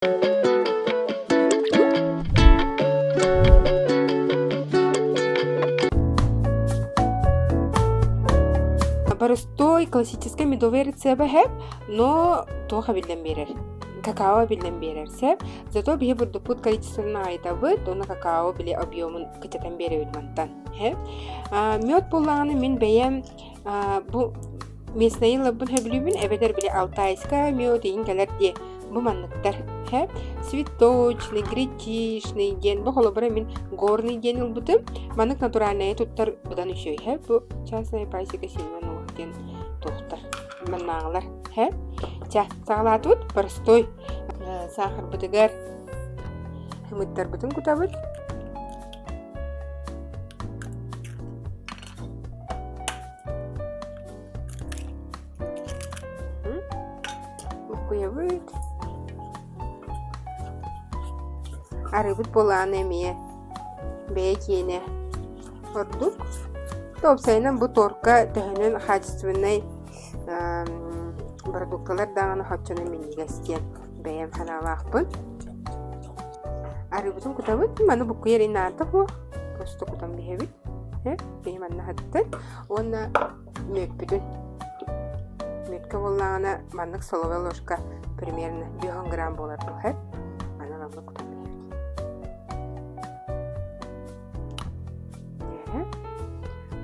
Боростуой классическай медовый рецеба һэп, но туох эбиллэн биэрэр? Какао эбиллэн биэрэр сөп. Зато биһи бурдукпут количествотын аҕыйатабыт уонна какао били объемун кыччатан биэрэбит мантан. Һэп. Мед буоллаҕына мин бэйэм бу местнайы ыларбын сөбүлүүбүн эбэтэр били алтайская мед иһин кэлэр диэ бу манныктар һэ цветочный гречишный диэн бу холобура мин горный диэн ылбытым маннык натуральнайы туттар быдан үчүгэй һэ бу частная пасека Семеновых диэн туохтар маннааҕылар һэ ча саҕалаатыбыт простой саахарбытыгар хымыттарбытын кутабыт Буккуйабыт. Арыыбыт буолаан эмиэ бэйэ киэнэ ордук. Уопсайынан бу торка төһөнөн качественнай бородуукталар даҕаны хоччону минньигэс диэн бэйэм санаалаахпын. Арыыбытын кутабыт, маны буккуйар инаата суох, просто кутан биһэбит. Киһи манна хаттын уонна мүөппүтүн мүөткэ буоллаҕына маннык столовая ложка примерно 5 грамм буолар туһа аны маннык кутан биһэбит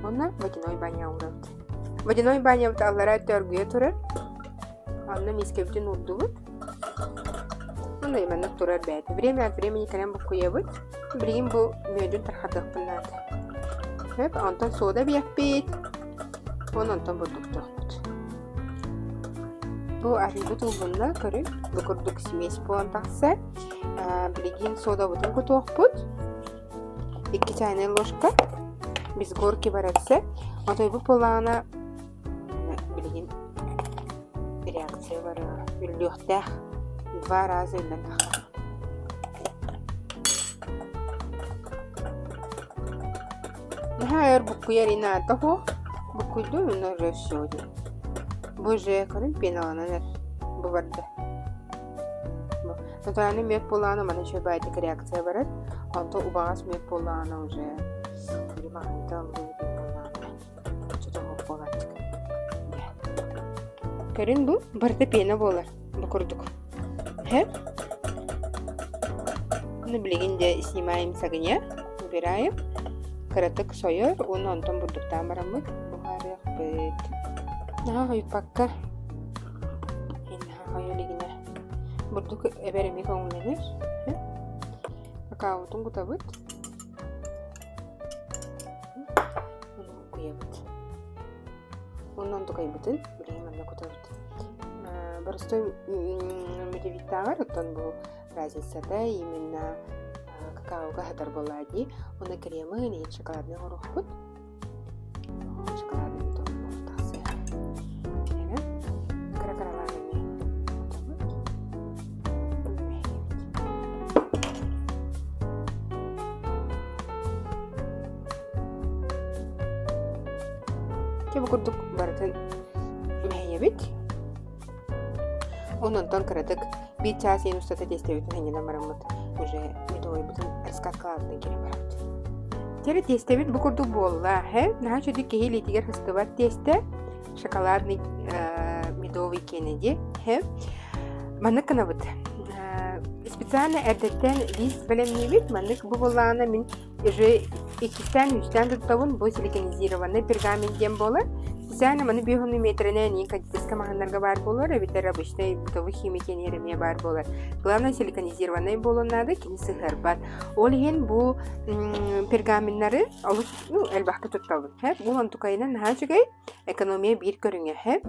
уонна водяной баня уурабыт водяной банябыт аллараа өттө оргуйа турар Онно миискэбитин уурдубут. Онно маннык турар бэйэтэ. Время от времени кэлэн буккуйабыт. Билигин бу мүөдүн тархатыахпын наада. Сөп, онтон суода биэхпит. Уон онтон бурдуктуохпут. Бу арыыбыт уллунна, көрүҥ. Бу курдук смесь буолан тахсар. Билигин суодабытын кутуохпут. Икки чайная ложка. Без горки барар сөп. Отойбут буоллаҕына Билигин реакция барыа үллүөхтээх два раза үллэн таххар. Наһаа өр буккуйар инаата суох. Буккуйдум уонна уже все диэн. Бу уже көрүн пеналанан эр бу барда. Натуральный мед буоллаҕына маны үчүгэй баайдык реакция барар. Онтон убаҕас мед буоллаҕына уже маҕаһыынтан ыллыыр буоллаҕына Көрүн бу барыта пена буолар бу курдук. Һэ? Ну билигин дьэ снимаем с огня, убираем. Кыратык сойор уонна онтон бурдуктаан бараммыт буһарыахпыт. Наһаа хойуппакка наһаа хойо илигинэ бурдук эбэр эмиэ көҥүллэнэр. Какаобутун кутабыт. Куйабыт. Уонна онтукайбытын билигин манна кутабыт. Боростуой медовиктааҕар оттон бу разницата именно какаога сытар буоллаа дии. Уонна кремы иһин шоколадный оҥоруохпут. Шоколадный торт буолан тахсыа. Кыра-кыралаан эмиэ кутабыт. Дьэ бу курдук барытын мэһийэбит. Онон кыратык биир чаас иһин устата тиэстэбитин ханньанан бараммыт уже медовойбутун раскаткалаабытын киирэн барабыт. Теперь тиэстэбит бу курдук буолла. Һэ, наһаа үчүгэй киһи илиитигэр сыстыбат тиэстэ. Шоколадный э, медовый кеннеди. Һэ. Маннык гынабыт. Э, специально эрдэттэн лист бэлэмниибит. Маннык бу буоллаҕына мин Уже иккистээн, үстээн туттабын, бу силиконизированный пергамент диэн буолар. Специально маны биэһуну метрэнэн иин кондитерскай маҕаһыыннарга баар буолар, эбэтэр обычный бытовой химия киэнигэр эмиэ баар буолар. Главное силиконизированный буолуон наада, кини сыһыарбат. Ол иһин бу пергаменнары олус ну, элбэхтэ туттабын. Бу онтукайынан наһаа үчүгэй, экономия биир көрүҥэ.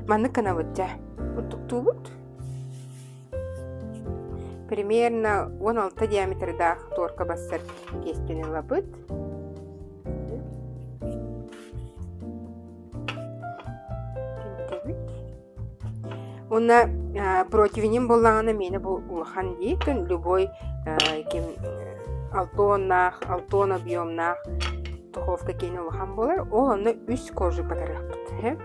Маннык гынабыт дьэ. Бурдуктуубут. Примерно 16 диаметрдаах туорка бассар тиэстэни ылабыт. Тинтэбит. Уонна противнем буоллаҕына миэнэ бу улахан дии, любой ким алтоннаах, алтон объемнаах духовка киэнэ улахан буолар. Ол онно үс кожу батарыахпыт.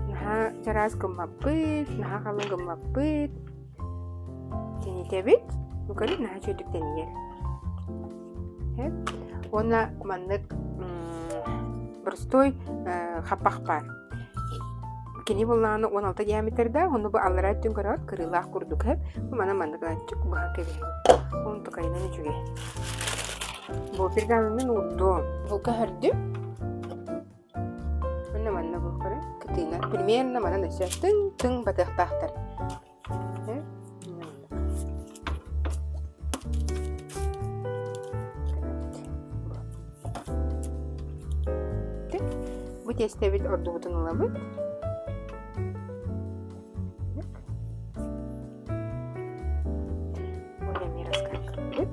Наһаа чараас гыммаппыт, наһаа халыҥ гыммаппыт. Тэнитэбит. Бу көрүҥ наһаа үчүгэйдик тэнийэр. Уонна маннык простой хаппах баар. Кини буллаҕына 16 диаметрдаах, ону бу аллараа өттүн көрөҕүт кырыылаах курдук һэп. Бу маны маннык чук быһа кэбиһэбит. Онтукайынан үчүгэй. Бу пергамеммин уурдум. Бу көһөрдүм. Уонна манна бу көрүҥ кытыына. Примерно манан өссө тыҥ-тыҥ батыахтаахтар. Бу тиэстэбит ордубутун ылабыт. Уонна эмиэ раскатываем.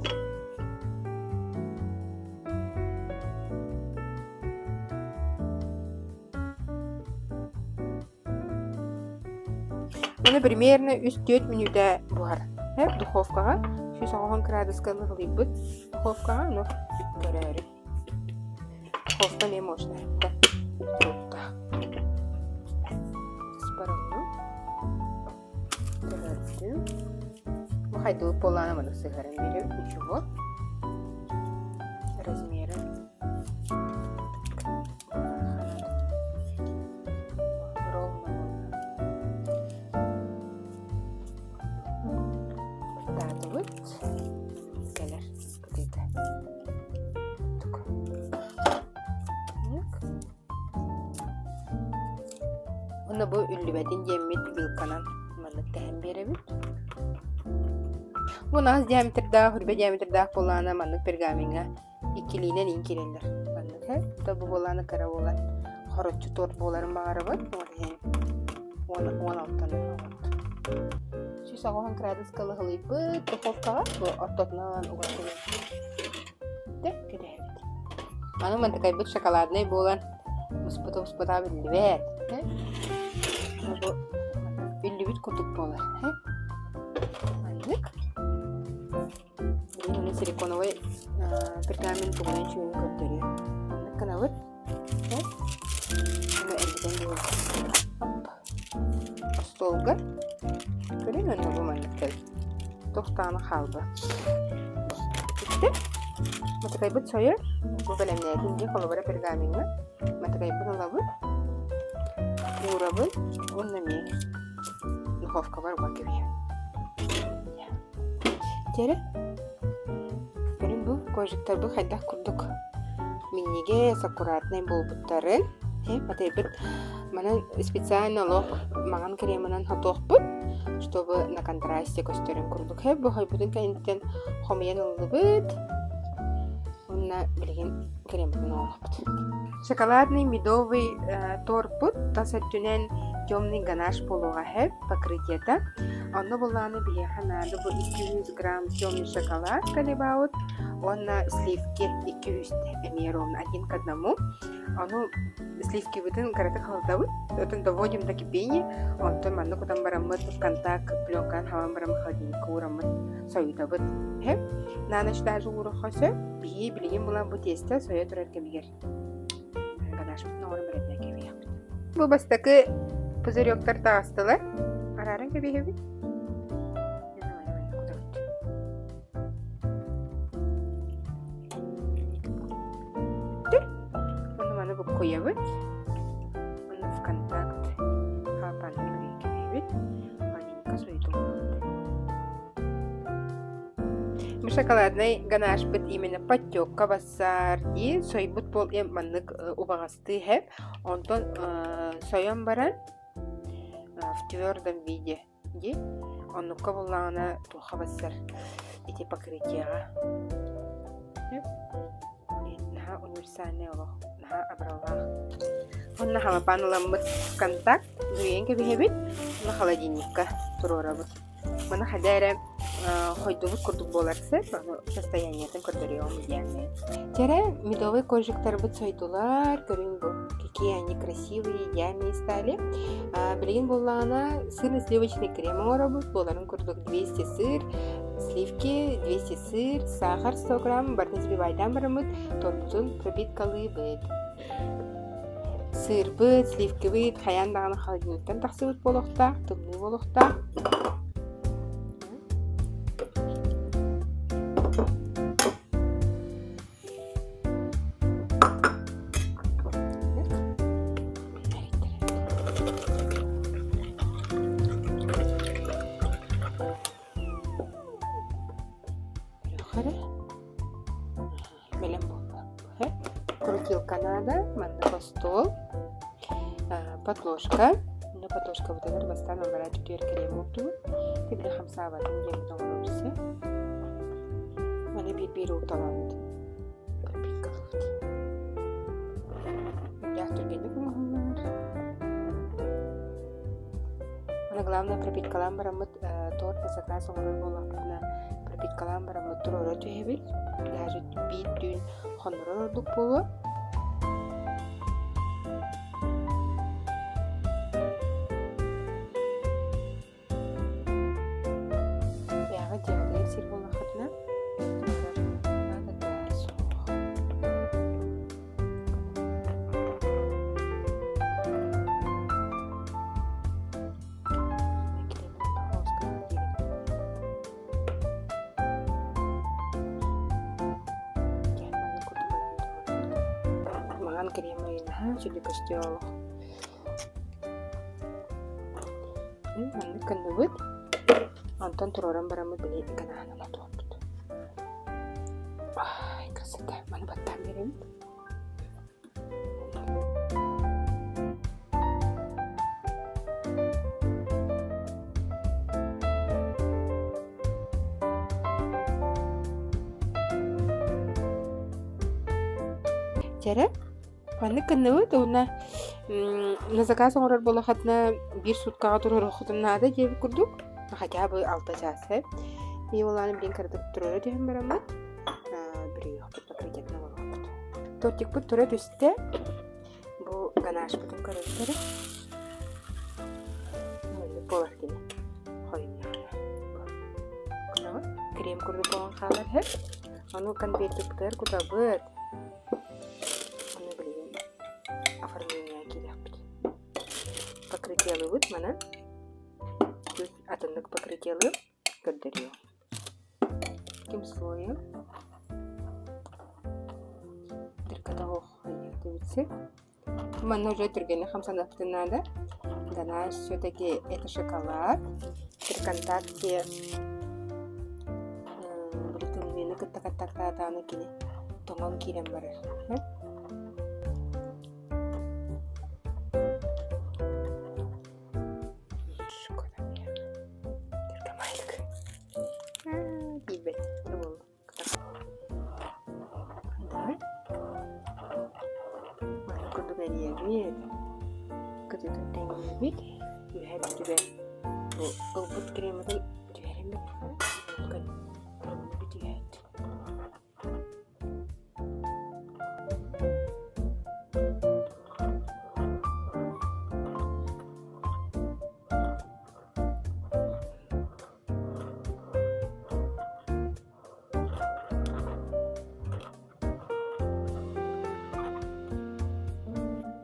Уонна примерно 3-4 мүнүүтэ буһар. Духовкаҕа 180 кыраадыска ылыйбыт духовкаҕа, ону көрөөрү. Духовка эмиэ можно туруктаах. Спарыллы. Көрөрдүм. Бу хайдыбыт буоллаҕына маны сыһыаран биэрэбит. Ничего. Размеры Таатыбыт кэлэр кытыыта. Уонна бу үллүбэтин диэммит вилканан маннык тэһэн биэрэбит. Бу наһас диаметрдаах, үрбэ диаметрдаах буоллаҕына маннык пергамеҥҥа иккилиинэн иин киирэллэр. Маннык һэ, то бу буолааны кыра буолан хороччу торт буоларын баҕарабын. Ол иһин 16-ны оҥордум. 180 градуска лыһылыйбыт духовкаҕа бу ортотунан уган кэтэһэбит. Аны мантыкайбыт шоколаднай буолан буспута буспута биллибэт. Бу үллүбүт курдук буолар. Маннык. Билигин силиконовай пергамент тугунан үчүгэйин көрдөрүө. Маннык гынабыт. Уонна эргитэн биэрэбит. Оп. Остуолга. Көрүн онно бу маннык кэл. Туох даҕаны хаалбат. Бүттэ. Матыкайбыт сойор. Бу бэлэмнээтим дии холобура пергамеҥҥа. Матыкайбын ылабын. Уурабын уонна эмиэ духовкабар уган кэбиһэбин. Дьэрэ, көрүҥ бу кожиктарбыт хайдах курдук минньигэс, аккуратнай буолбуттарын. Матайбыт манан специально олох маҥан кремынан сотуохпут, чтобы на контрасте көстөрүн курдук. Бу хойбутун кэнниттэн хомуйан ыллыбыт. Уонна билигин креммытын оҥоруохпут. Шоколадный медовый торпут тас өттүнэн темный ганаш буолуоҕа сөп покрытиета. Онно буллаҕына биһиэхэ наада бу 200 грамм темный шоколад Калибаут уонна сливки 200 эмиэ ровно один к одному. Ону сливкибытын кыратык халытабыт, отон доводим до кипения, онтон манна кутан бараммыт контакт пленканан хабан бараммыт холодильникка уураммыт сойутабыт. На ночь даже ууруохха сөп. Биһиги билигин булан бу тиэстэ сойо турар кэмигэр ганашпытын оҥорон бэлэмнээн кэбиһиэхпит. Бу бастакы пузыректар таҕыстылар. Арааран кэбиһэбит. Уонна маны буккуйабыт. Уонна в контакт халпааны бүрүйэн кэбиһэбит. Маленько суетуллубут. Бу шоколаднай ганашпыт именно подтекка бассаар дии сойбут буол маннык убаҕастыы хэп. Онтон сойон баран в твердом виде дии. Оннукка буллаҕына туохха бассар ити покрытиеҕа. Наһаа универсальный олох, наһаа абыраллаах. Онно халапаан ыламмыт контакт бүрүйэн кэбиһэбит, уонна холодильникка туруорабыт. Маны хайда эрэ хойдубут курдук буолар сөп, ону состояниетын көрдөрүөҕүм идеальный. Чэрэ, медовый коржиктарбыт сойдулар, көрүҥ бу, какие они красивые, идеальные стали. Билигин буоллаҕына сырно-сливочный крем оҥоробут, буоларын курдук 200 сыр, сливки, 200 сыр, сахар 100 грамм, барытын сбивайдаан бараммыт, торпутун пропиткалыыбыт. Сыырбыт, сливкабыт хайаан даҕаны холодильниктан тахсыбыт буолуохтаах, тымныы буолуохтаах. Көрүөххэ эрэ. Бэлэм буолла. Крутилка наада, манна остуол, подложка. Онно подложкабытыгар бастаан аллараа түтүөр крем уурдубут. Тибили хамсаабатын диэн оҥоробут. Маны биир-биир уурталаабыт. Копилкалыыбыт. Үрдээх түргэнник оҥоһуллар. Аны главное пропиткалаан бараммыт торт на заказ оҥорор буоллахпытына пропиткалаан бараммыт туруора түһэбит. Даже биир түүн хоннорор ордук буолуо. Бэйэҕэ дьиэҕитигэр сир буоллаххытына туруорар наадата суох. Маҥан крем ыйнаһа сүдү көстүө олох. Маннык гынныбыт. Онтон туруоран бараммыт били ганаһынан отуохпут. Ай, красота. Маны баттаан биэрэбит. Чэрэ, маннык гынныбыт уонна на заказ оҥорор буоллаххытына биир суткаҕа туруоруоххутун наада диэбит курдук хотя бы алта чаас э. И улаан билин кыратык туруора түһэн бараммыт бүрүйүөхпүт покрытиетын оҥоруохпут. Тортикпыт тура түстэ. Бу ганашпытын көрөттөрө. Маннык буолар кини. Хойуннаҕына. Көрөҕүт? Крем курдук буолан хаалар иһэр. Ону конвертикпытыгар кутабыт. Ону билигин оформление киириэхпит. Покрытиелыыбыт манан. Атыннык покрытиелыып көрдөрүөм. Ким слоем Манна уже түргэнник хамсаныахпытын наада. Ганаш все-таки это шоколад. При контакте били тымныыны кытта контактаатаҕына кини тоҥон киирэн барар. Тиийбэт буолла. Давай. Маннык курдук эрийэбит. Кытыытын тэҥниибит. Үөһэ өттүгэр бу ылбыт крематын түһэрэммит. Түһээт.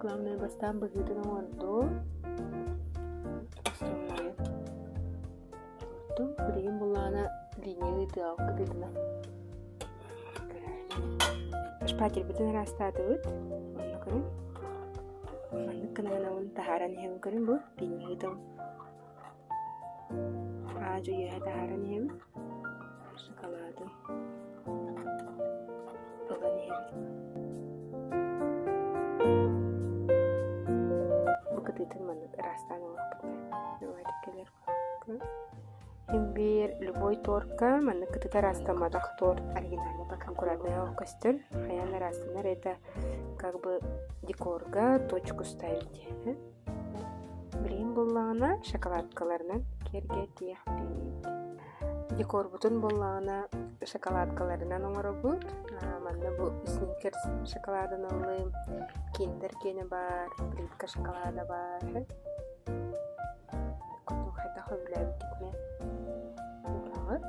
Главное бастаан быһыытын оҥордум. Основное. Оҥордум. Билигин буллаҕына линия ыытыаҕым кытыытынан. Шпательбытын ыраастаатыбыт. Онно көрүҥ. Маннык гына-гынабын таһааран иһэбин көрүҥ бу линия ыытабын. Аа дьү үөһэ таһааран иһэбин. Шоколады ылан иһэбит. Бу кытыытын маннык ыраастаан ылыахпыт. Давайте кэлэр Имбирь любой тортка маннык кытыта ыраастамматах торт оригинальный пока аккуратный көстөр. Хайаан ыраастанар это как бы декорга точку ставить. Билигин буоллаҕына шоколадкаларынан киэргэтиэхпит. Декорбутун буоллаҕына шоколадкаларынан оҥоробут. Манна бу сникерс шоколадын ыллым, киндер киэнэ баар, плитка шоколада баар. Курдук хайдах сөбүлээбиккитинэн угаҕыт.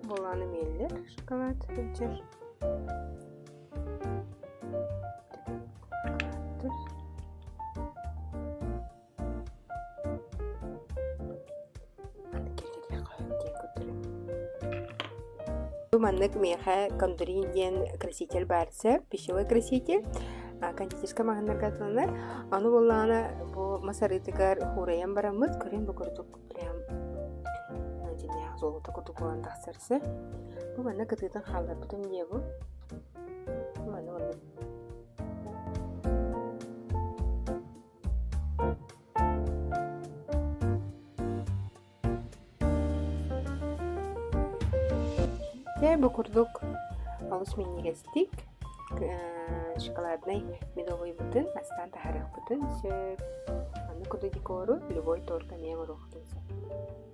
Буолааны миэллэр шоколад сылдьар. Бу маннык миэхэ кондурин диэн краситель баар сөп, пищевой краситель. Кондитерскай маҕаһыыннарга атыыланар. Аны буоллаҕына бу мас арыытыгар уурайан бараммыт көрүн бу курдук прям дьиҥнээх золото курдук буолан тахсар сөп. Бу манна кытыытын хаалларбытым дии бу. Маны маннык Дьэ, бу курдук олус минньигэстик шоколаднай медовыйбытын астаан таһаарыахпытын сөп. Аны курдук декору любой торт эмиэ оҥоруохпутун сөп.